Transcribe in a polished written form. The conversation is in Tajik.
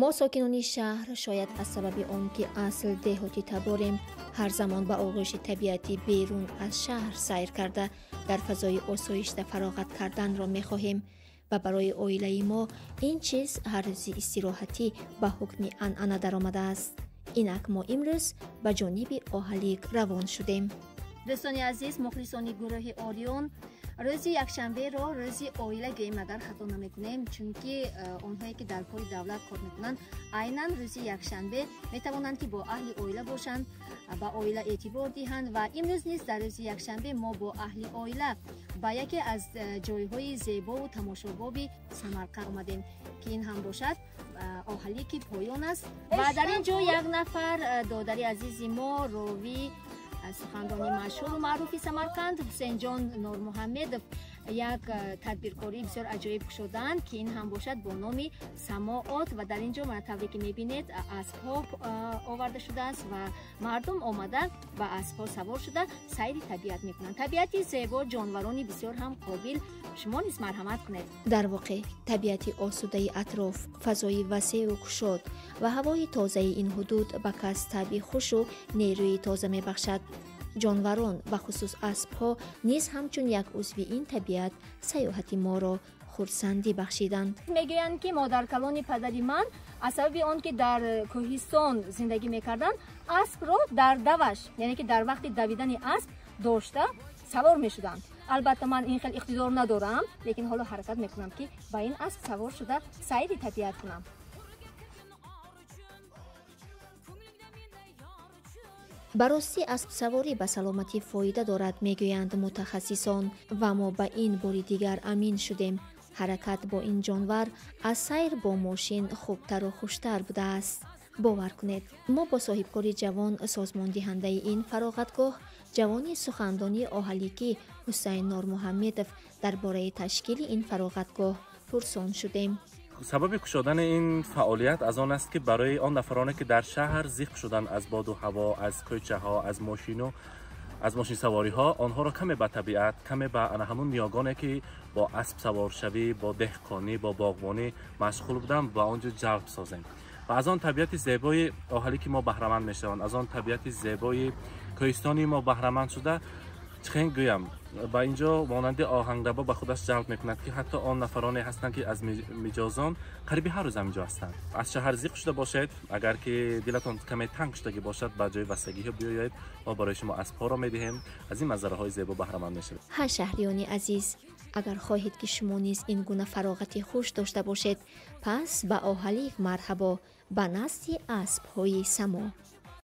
Мо сокинони шаҳр шояд аз сабаби он ки асл деҳоти таборем, ҳар замон ба оғӯши табиати берун аз шаҳр сайр карда, дар фазои осоишта фароғат карданро мехоҳем ва барои оилаи мо ин чиз ҳар рӯзи истироҳатӣ ба ҳукми анъана даромадааст. Инак мо имрӯз ба ҷониби Оҳалик равон шудем. Дӯстони азиз, мухлисони гурӯҳи Орион, рӯзи якшанберо рӯзи оила гӯем, агар хато намекунем, чунки онҳое ки дар кори давлат кор мекунанд, айнан рӯзи якшанбе метавонанд ки бо аҳли оила бошанд, ба оила эътибор диҳанд. Ва имрӯз низ дар рӯзи якшанбе мо бо аҳли оила ба яке аз ҷойҳои зебову тамошобоби Самарқанд омадем, ки ин ҳам бошад Оҳалики поён аст. Ва дар ин ҷо як нафар додари азизи мо, ровӣ, сухандони машҳуру маъруфи Самарқанд Ҳусейнҷон Нормуҳаммедов як тадбиркории бисёр аҷоиб кушоданд, ки ин ҳам бошад бо номи Самоот. Ва дар ин ҷо мана тавре ки мебинед, аспҳо оварда шудааст ва мардум омада ба аспҳо савор шуда сайри табиат мекунанд. Табиати зебо, ҷонварони бисёр ҳам қобил. Шумо низ марҳамат кунед. Дар воқеъ табиати осудаи атроф, фазои васеъу кушод ва ҳавои тозаи ин ҳудуд ба кас табъи хушу нерӯи тоза мебахшад. Ҷонварон, бахусус аспҳо, низ ҳамчун як узви ин табиат сайёҳати моро хурсандӣ бахшиданд. Мегӯянд ки модаркалони падари ман аз сабаби он ки дар кӯҳистон зиндагӣ мекарданд, аспро дар даваш, яъне ки дар вақти давидани асп дошта савор мешуданд. Албатта ман ин хел иқтидор надорам, лекин ҳоло ҳаракат мекунам ки ба ин асп савор шуда сайри табиат кунам. Ба ростӣ аспсаворӣ ба саломатӣ фоида дорад, мегӯянд мутахассисон, ва мо ба ин бори дигар амин шудем. Ҳаракат бо ин ҷонвар аз сайр бо мошин хубтару хуштар будааст. Бовар кунед, мо бо соҳибкори ҷавон, созмондиҳандаи ин фароғатгоҳ, ҷавони сухандони оҳаликӣ Ҳусайн Нормуҳаммедов дар бораи ташкили ин фароғатгоҳ пурсон шудем. Сабаби кушодани ин фаъолият аз он аст, ки барои он нафароне ки дар шаҳр зиқ шуданд аз боду ҳаво, аз кӯчаҳо, аз мошину аз мошинсавориҳо, онҳоро каме ба табиат, каме ба ана ҳамун ниёгоне ки бо аспсаворшавӣ, бо деҳқонӣ, бо боғбонӣ машғул буданд, ба он ҷо ҷалб созем ва аз он табиати зебои оҳалӣ ки мо баҳраманд мешаванд, аз он табиати зебои кӯҳистони мо баҳраманд шуда, чӣ гӯям, ба инҷо монанди оҳанраба ба худаш ҷалб мекунад, ки ҳатто он нафароне ҳастанд, ки аз миҷозон қариби ҳар рӯз ҳаминҷо ҳастанд. Аз шаҳр зиқ шуда бошед, агар ки дилатон каме танг шудагӣ бошад, ба ҷои вастагиҳо биёед, мо барои шумо аспҳоро медиҳем, аз ин манзараҳои зебо баҳраманд мешавед. Ҳа, шаҳриёни азиз, агар хоҳед ки шумо низ ин гуна фароғати хуш дошта бошед, пас ба Оҳалик марҳабо, ба назди аспҳои Само.